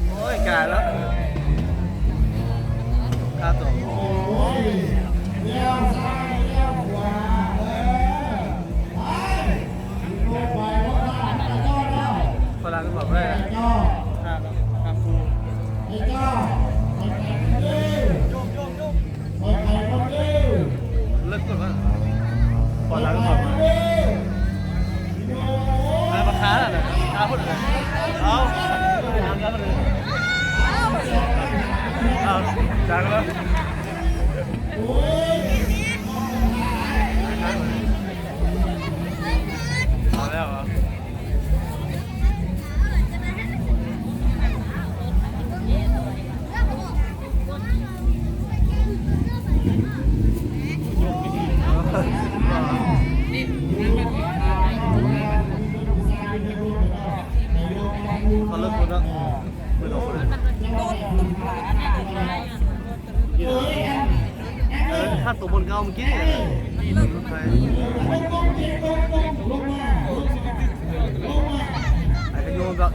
ໂອ້ຍ ກາຍແລ້ວ ຄ່າຕົວ ຝຣັ່ງບອກໄດ້ ຫ້າ ຫ້າຄູ່ ເລີກກົດວ່າ ຂໍຫຼັງຂອບ ເອີ ມາຄ້ານະ ຄ້າພຸ້ນນະ ເອົາ ເອົາ ຈັງແລ້ວ ເອົາແລ້ວເອົາ. ເຂົາເລີກຄົນເນາະ ເປີດອອກຄົນ ເອີ ຖ້າຕົວບົນເກົ່າເມື່ອກີ້ນີ້ ໄອ້ກະໂຍມແບບ